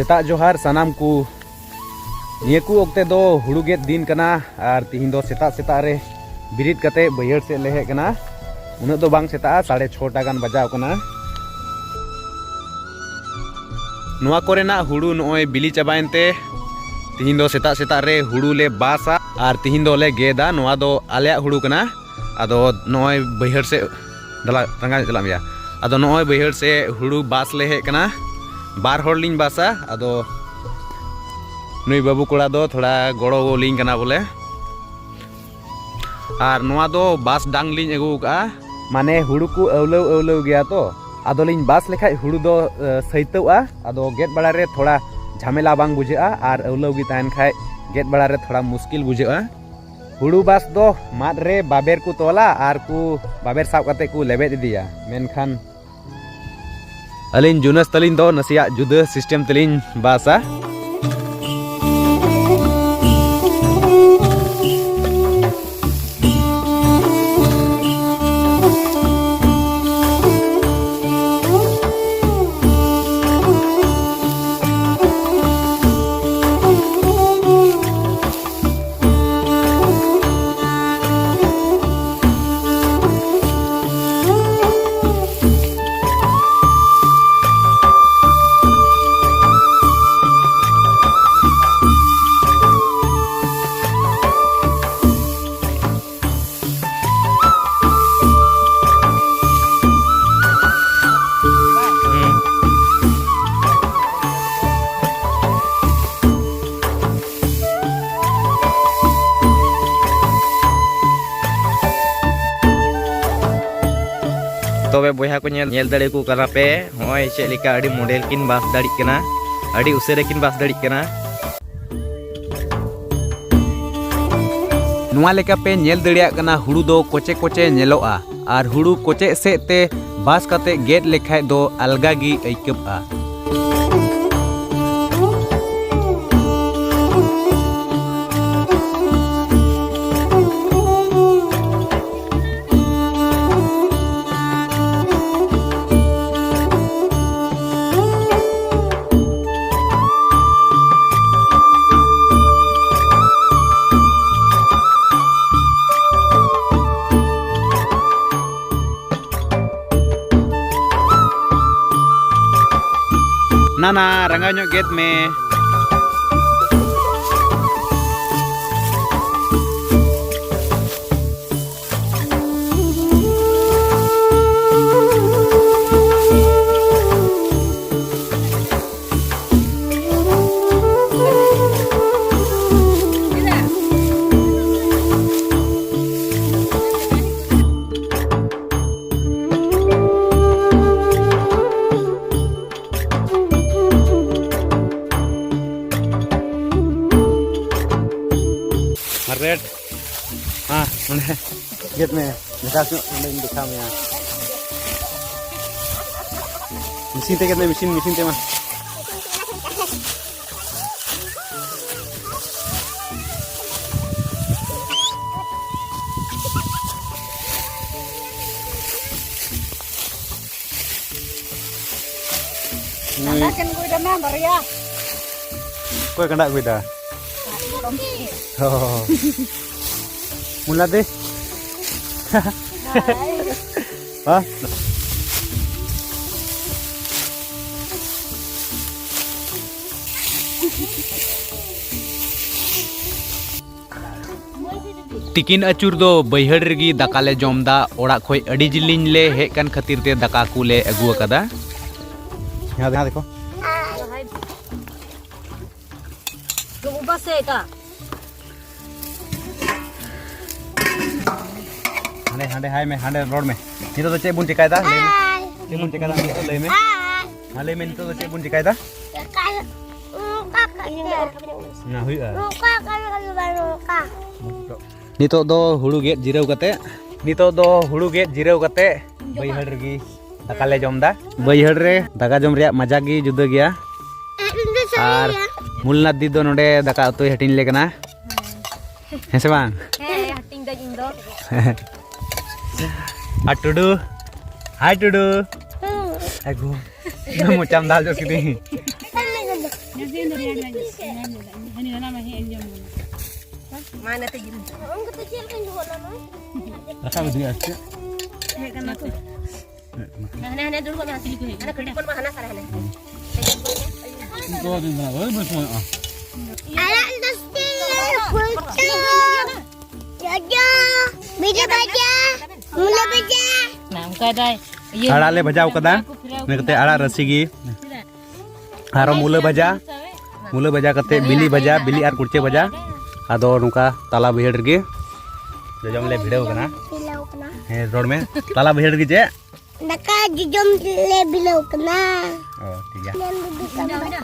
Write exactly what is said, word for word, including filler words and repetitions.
ᱥᱮᱛᱟᱜ ᱡᱚᱦᱟᱨ ᱥᱟᱱᱟᱢ ᱠᱚ᱾ ᱱᱤᱭᱟᱹ ᱠᱚ ᱚᱠᱛᱮ ᱫᱚ ᱦᱩᱲᱩ ᱜᱮᱫ ᱫᱤᱱ ᱠᱟᱱᱟ ᱟᱨ ᱛᱤᱦᱤᱧ ᱫᱚ ᱥᱮᱛᱟᱜ ᱥᱮᱛᱟᱜ ᱨᱮ ᱵᱮᱨᱮᱫ ᱠᱟᱛᱮ ᱵᱟᱹᱭᱦᱟᱹᱲ ᱥᱮᱫ ᱞᱮ ᱦᱮᱡ ᱠᱟᱱᱟ᱾ ᱩᱱᱟᱹᱜ ᱫᱚ ᱵᱟᱝ ᱥᱮᱛᱟᱜᱼᱟ, ᱥᱟᱲᱮ ᱪᱷᱚᱴᱟ ᱜᱟᱱ ᱵᱟᱡᱟᱣ ᱠᱟᱱᱟ᱾ ᱱᱚᱣᱟ ᱠᱚᱨᱮᱱᱟᱜ ᱦᱩᱲᱩ ᱱᱚᱜᱼᱚᱭ ᱵᱤᱞᱤ ᱪᱟᱵᱟᱭᱮᱱ ᱛᱮ ᱛᱤᱦᱤᱧ ᱫᱚ ᱥᱮᱛᱟᱜ ᱥᱮᱛᱟᱜ ᱨᱮ ᱦᱩᱲᱩ ᱞᱮ ᱵᱟᱥᱟ ᱟᱨ ᱛᱤᱦᱤᱧ ᱫᱚᱞᱮ ᱜᱮᱫᱟ᱾ ᱱᱚᱣᱟ ᱫᱚ ᱟᱞᱮᱭᱟᱜ ᱦᱩᱲᱩ ᱠᱟᱱᱟ᱾ ᱟᱫᱚ ᱱᱚᱜᱼᱚᱭ ᱵᱟᱹᱭᱦᱟᱹᱲ ᱥᱮᱫ ᱫᱟᱞᱟ ᱨᱟᱸᱜᱟᱣ ᱧᱚᱜ ᱪᱟᱞᱟᱜ ᱢᱮᱭᱟ᱾ ᱟᱫᱚ ᱱᱚᱜᱼᱚᱭ ᱵᱟᱹᱭᱦᱟᱹᱲ ᱥᱮᱫ ᱦᱩᱲᱩ ᱵᱟᱥ ᱞᱮ ᱦᱮᱡ ᱠᱟᱱᱟ᱾ ᱵᱟᱨ ᱦᱚᱲ ᱞᱤᱧ ᱵᱟᱥᱟ᱾ ᱟᱫᱚ ᱱᱩᱭ ᱵᱟᱹᱵᱩ ᱠᱚᱲᱟ ᱫᱚ ᱛᱷᱚᱲᱟ ᱜᱚᱲᱚ ᱞᱤᱧ ᱠᱟᱱᱟ ᱵᱚᱞᱮ᱾ ᱟᱨ ᱱᱚᱣᱟ ᱫᱚ ᱵᱟᱥ ᱰᱟᱝ ᱞᱤᱧ ᱟᱹᱜᱩ ᱟᱠᱟᱫᱼᱟ, ᱢᱟᱱᱮ ᱦᱩᱲᱩ ᱠᱚ ᱟᱹᱣᱞᱟᱹᱣ ᱟᱹᱣᱞᱟᱹᱣ ᱜᱮᱭᱟ ᱛᱚ, ᱟᱫᱚᱞᱤᱧ ᱵᱟᱥ ᱞᱮᱠᱷᱟᱡ ᱦᱩᱲᱩ ᱫᱚ ᱥᱟᱹᱭᱛᱟᱹᱣᱜᱼᱟ᱾ ᱟᱫᱚ ᱜᱮᱫ ᱵᱟᱲᱟᱨᱮ ᱛᱷᱚᱲᱟ ᱡᱷᱟᱢᱮᱞᱟ ᱵᱟᱝ ᱵᱩᱡᱷᱟᱹᱜᱼᱟ ᱟᱨ ᱟᱹᱣᱞᱟᱹᱣ ᱜᱮ ᱛᱟᱦᱮᱱ ᱠᱷᱟᱡ ᱜᱮᱫ ᱵᱟᱲᱟᱨᱮ ᱛᱷᱚᱲᱟ ᱢᱩᱥᱠᱤᱞ ᱵᱩᱡᱷᱟᱹᱜᱼᱟ᱾ ᱦᱩᱲᱩ ᱵᱟᱥ ᱫᱚ ᱢᱟᱫ ᱨᱮ ᱵᱟᱵᱮᱨ ᱠᱚ ᱛᱚᱞᱟ ᱟᱨ ᱠᱚ ᱵᱟᱵᱮᱨ ᱥᱟᱵ ᱠᱟᱛᱮ ᱠᱚ ᱞᱮᱵᱮᱫ ᱤᱫᱤᱭᱟ᱾ ᱢᱮᱱᱠᱷᱟᱱ ᱟᱹᱞᱤᱧ ᱡᱩᱱᱟᱹᱥ ᱛᱟᱹᱞᱤᱧ ᱫᱚ ᱱᱟᱥᱮᱭᱟᱜ ᱡᱩᱫᱟᱹ system ᱛᱮᱞᱤᱧ ᱵᱟᱥᱟ᱾ ᱛᱚᱵᱮ ᱵᱚᱭᱦᱟ ᱠᱚ, ᱧᱮᱞ, ᱧᱮᱞ ᱫᱟᱲᱮᱭᱟᱠᱚ ᱠᱟᱱᱟ ᱯᱮ, ᱱᱚᱜᱼᱚᱭ ᱪᱮᱫ ᱞᱮᱠᱟ ᱟᱹᱰᱤ model ᱠᱤᱱ ᱵᱟᱥ ᱫᱟᱲᱮᱭᱟᱜ ᱠᱟᱱᱟ, ᱟᱹᱰᱤ ᱩᱥᱟᱹᱨᱟ ᱠᱤᱱ ᱵᱟᱥ ᱫᱟᱲᱮᱭᱟᱜ ᱠᱟᱱᱟ᱾ ᱱᱚᱣᱟ ᱞᱮᱠᱟ ᱯᱮ ᱧᱮᱞ ᱫᱟᱲᱮᱭᱟᱜ ᱠᱟᱱᱟ, ᱦᱩᱲᱩ ᱫᱚ ᱠᱚᱪᱮ ᱠᱚᱪᱮ ᱧᱮᱞᱚᱜᱼᱟ ᱟᱨ ᱦᱩᱲᱩ ᱠᱚᱪᱮ ᱥᱮᱫ ᱛᱮ ᱵᱟᱥ ᱠᱟᱛᱮ ᱜᱮᱫ ᱞᱮᱠᱷᱟᱡ ᱫᱚ ᱟᱞᱜᱟ ᱜᱮ ᱟᱹᱭᱠᱟᱹᱜᱼᱟ᱾ ᱱᱟ ᱱᱟ, ᱨᱟᱸᱜᱟᱣ ᱧᱚᱜ ᱜᱮᱫ ᱢᱮ᱾ ᱟᱨ ᱨᱮᱰ᱾ ᱦᱮᱸ, ᱱᱚᱰᱮ ᱜᱮᱫ ᱢᱮ᱾ ᱡᱷᱟᱠᱟᱥ ᱧᱚᱜ ᱱᱚᱰᱮᱧ ᱫᱮᱠᱷᱟᱣ ᱢᱮᱭᱟ᱾ ᱢᱮᱥᱤᱱ ᱛᱮ ᱜᱮᱫ ᱢᱮ, ᱢᱮᱥᱤᱱ, ᱢᱮᱥᱤᱱ ᱛᱮ ᱢᱟ᱾ ᱱᱩᱭ ᱠᱟᱸᱰᱟ ᱠᱤᱱ ᱟᱹᱜᱩᱭᱮᱫᱟ ᱱᱟ, ᱵᱟᱨᱭᱟ᱾ ᱚᱠᱚᱭ ᱠᱟᱸᱰᱟ ᱟᱹᱜᱩᱭᱮᱫᱟ? ᱦᱚᱸ᱾ ᱢᱩᱞᱟ ᱫᱮ᱾ ᱦᱮᱸ? ᱛᱤᱠᱤᱱ ᱟᱹᱪᱩᱨ ᱫᱚ ᱵᱟᱹᱭᱦᱟᱹᱲ ᱨᱮᱜᱮ ᱫᱟᱠᱟ ᱞᱮ ᱡᱚᱢ ᱫᱟ᱾ ᱚᱲᱟᱜ ᱠᱷᱚᱡ ᱟᱹᱰᱤ ᱡᱤᱞᱤᱧ ᱞᱮ ᱦᱮᱡ ᱠᱟᱱ ᱠᱷᱟᱹᱛᱤᱨ ᱛᱮ ᱫᱟᱠᱟ ᱠᱚᱞᱮ ᱟᱹᱜᱩ ᱟᱠᱟᱫᱟ᱾ ᱦᱮᱸ, ᱫᱮᱠᱷᱟ ᱫᱮᱠᱷᱚ᱾ ᱦᱟᱸᱰᱮ, ᱦᱟᱸᱰᱮ ᱦᱟᱭ ᱢᱮ, ᱦᱟᱸᱰᱮ ᱨᱚᱲ ᱢᱮ᱾ ᱱᱤᱛᱚᱜ ᱫᱚ ᱪᱮᱫ ᱵᱚᱱ ᱪᱮᱠᱟᱭᱮᱫᱟ? ᱞᱟᱹᱭ ᱢᱮ᱾ ᱪᱮᱫ ᱵᱚᱱ ᱪᱮᱠᱟᱭᱮᱫᱟ ᱱᱤᱛᱚᱜ? ᱞᱟᱹᱭ ᱢᱮ᱾ ᱦᱮᱸ, ᱞᱟᱹᱭ ᱢᱮ, ᱱᱤᱛᱚᱜ ᱫᱚ ᱪᱮᱫ ᱵᱚᱱ ᱪᱮᱠᱟᱭᱮᱫᱟ? ᱱᱚᱝᱠᱟ ᱠᱟᱛᱮ᱾ ᱱᱚᱝᱠᱟ ᱠᱟᱛᱮ᱾ ᱦᱩᱭᱩᱜᱼᱟ᱾ ᱱᱚᱝᱠᱟ ᱠᱟᱛᱮ, ᱱᱚᱝᱠᱟ᱾ ᱱᱤᱛᱚᱜ ᱫᱚ ᱦᱩᱲᱩ ᱜᱮᱫ ᱡᱤᱨᱟᱹᱣ ᱠᱟᱛᱮ, ᱱᱤᱛᱚᱜ ᱫᱚ ᱦᱩᱲᱩ ᱜᱮᱫ ᱡᱤᱨᱟᱹᱣ ᱠᱟᱛᱮ ᱵᱟᱹᱭᱦᱟᱹᱲ ᱨᱮᱜᱮ ᱫᱟᱠᱟ ᱞᱮ ᱡᱚᱢ ᱫᱟ᱾ ᱵᱟᱹᱭᱦᱟᱹᱲ ᱨᱮ ᱫᱟᱠᱟ ᱡᱚᱢ ᱨᱮᱭᱟᱜ ᱢᱟᱡᱟ ᱜᱮ ᱡᱩᱫᱟᱹ ᱜᱮᱭᱟ᱾ ᱟᱨ ᱢᱩᱞᱱᱟᱛᱷ ᱫᱤ ᱫᱚ ᱱᱚᱰᱮ ᱫᱟᱠᱟ ᱩᱛᱩᱭ ᱦᱟᱹᱴᱤᱧ ᱞᱮ ᱠᱟᱱᱟ᱾ ᱦᱮᱸ ᱥᱮ ᱵᱟᱝ? ᱦᱮᱸ, ᱦᱟᱹᱴᱤᱧ ᱫᱟᱹᱧ ᱤᱧ ᱫᱚ᱾ ᱟᱨ ᱴᱩᱰᱩ, ᱦᱟᱭ ᱴᱩᱰᱩ᱾ ᱟᱹᱜᱩ᱾ ᱢᱚᱪᱟᱢ ᱫᱟᱞ ᱡᱚᱥ ᱠᱤᱫᱤᱧ᱾ ᱢᱟ ᱱᱟᱛᱮ ᱡᱤᱞ᱾ ᱨᱟᱠᱟᱵ ᱤᱫᱤᱭᱟ ᱟᱨ ᱪᱮᱫ? ᱦᱮᱡ ᱠᱟᱱᱟ ᱠᱚ᱾ ᱦᱟᱱᱮ, ᱦᱟᱱᱮ ᱫᱩᱲᱩᱵ ᱠᱚᱜ ᱢᱮ, ᱦᱟᱱᱮ᱾ ᱦᱟᱱᱮ ᱠᱟᱹᱴᱤᱡ ᱠᱚ ᱢᱟ ᱦᱟᱱᱟ ᱥᱟᱨ ᱦᱟᱱᱮ᱾ ᱟᱲᱟᱜ ᱨᱟᱥᱮ, ᱯᱷᱩᱞᱠᱟ, ᱡᱚᱡᱚ, ᱵᱤᱞᱤ ᱵᱷᱟᱡᱟ, ᱢᱩᱞᱟᱹ ᱵᱷᱟᱡᱟ᱾ ᱚᱱᱠᱟ ᱫᱟᱭ᱾ ᱟᱲᱟᱜ ᱞᱮ ᱵᱷᱟᱡᱟᱣ ᱠᱟᱫᱟ᱾ ᱤᱱᱟᱹ ᱠᱟᱛᱮ ᱟᱲᱟᱜ ᱨᱟᱥᱮ ᱜᱮ᱾ ᱟᱨᱚ ᱢᱩᱞᱟᱹ ᱵᱷᱟᱡᱟ, ᱢᱩᱞᱟᱹ ᱵᱷᱟᱡᱟ ᱠᱟᱛᱮ ᱵᱤᱞᱤ ᱵᱷᱟᱡᱟ, ᱵᱤᱞᱤ ᱟᱨ ᱠᱩᱲᱪᱟᱹ ᱵᱷᱟᱡᱟ᱾ ᱟᱫᱚ ᱱᱚᱝᱠᱟ ᱛᱟᱞᱟ ᱵᱟᱹᱭᱦᱟᱹᱲ ᱨᱮᱜᱮ ᱡᱚᱡᱚᱢ ᱞᱮ ᱵᱷᱤᱲᱟᱹᱣ ᱠᱟᱱᱟ᱾ ᱵᱤᱞᱟᱹᱣ ᱠᱟᱱᱟ᱾ ᱦᱮᱸ, ᱨᱚᱲ ᱢᱮ᱾ ᱛᱟᱞᱟ ᱵᱟᱹᱭᱦᱟᱹᱲ ᱨᱮᱜᱮ ᱪᱮᱫ? ᱫᱟᱠᱟ ᱡᱚᱡᱚᱢ ᱞᱮ ᱵᱤᱞᱟᱹᱣ ᱠᱟᱱᱟ᱾ ᱚ, ᱴᱷᱤᱠ ᱜᱮᱭᱟ᱾ ᱡᱚᱢ ᱵᱤᱞᱤ ᱠᱟᱱᱟ᱾